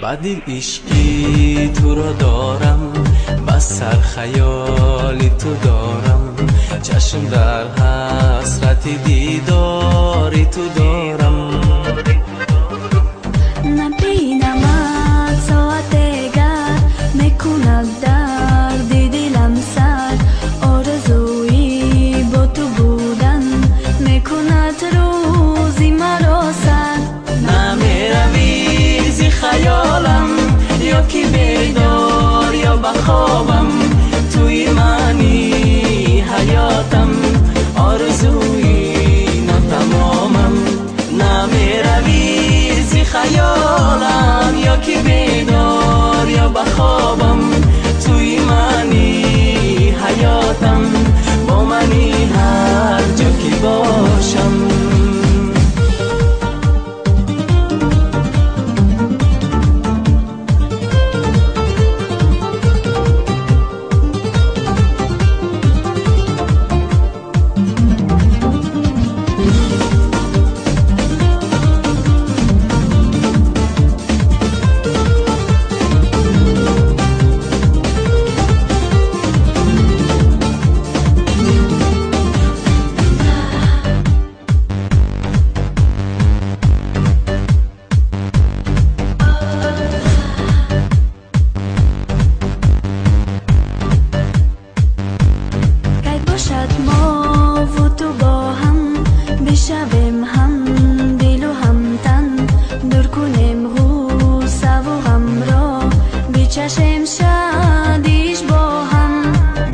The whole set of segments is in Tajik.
Баъди ишқи туро дорам, ба сар хаёли ту дорам, чашм дар ҳасрати дидори ту дорам. Набинамад соатегар мекунад дарди дилам сар, орзуи бо ту будан мекунад рӯзи маро сар. Намеравӣ зи хаёлам, ё ки бедор ё ба хобам, туи мани ҳаётам, орзуи нотамомам. Намеравӣ зи хаёлам, ё ки бедор ё ба хобам, туи мани ҳаётам, бо мани ҳар ҷо ки бошам.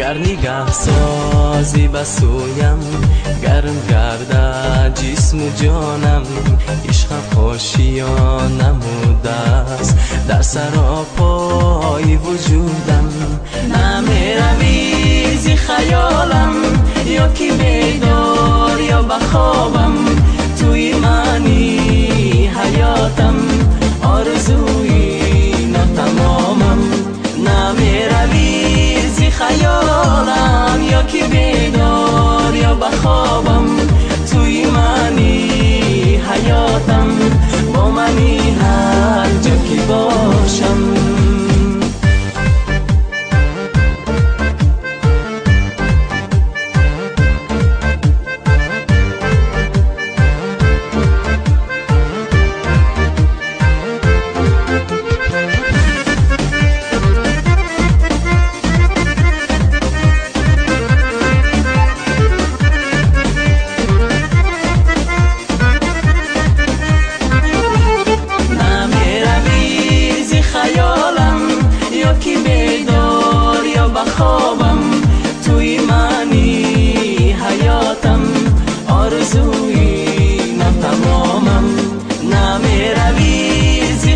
Гар нигаҳ созӣ ба сӯям, гарм гардад ҷисму ҷонам, ишқам ошиён намудааст дар саропои вуҷудам. Намеравӣ зи хаёлам, ё ки бедор ё ба хобам, туи мани ҳаётам, орзуи нотамомам. Намеравӣ зи хаёлам, ё ки бедор ё ба хобам, туи мани ҳаётам, бо мани ҳар ҷо ки бошам.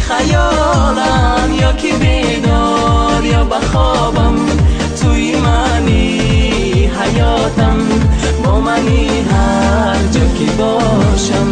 Хаёлам, ё ки бедор ё ба хобам, туи мани ҳаётам, бо мани ҳар ҷо ки бошам.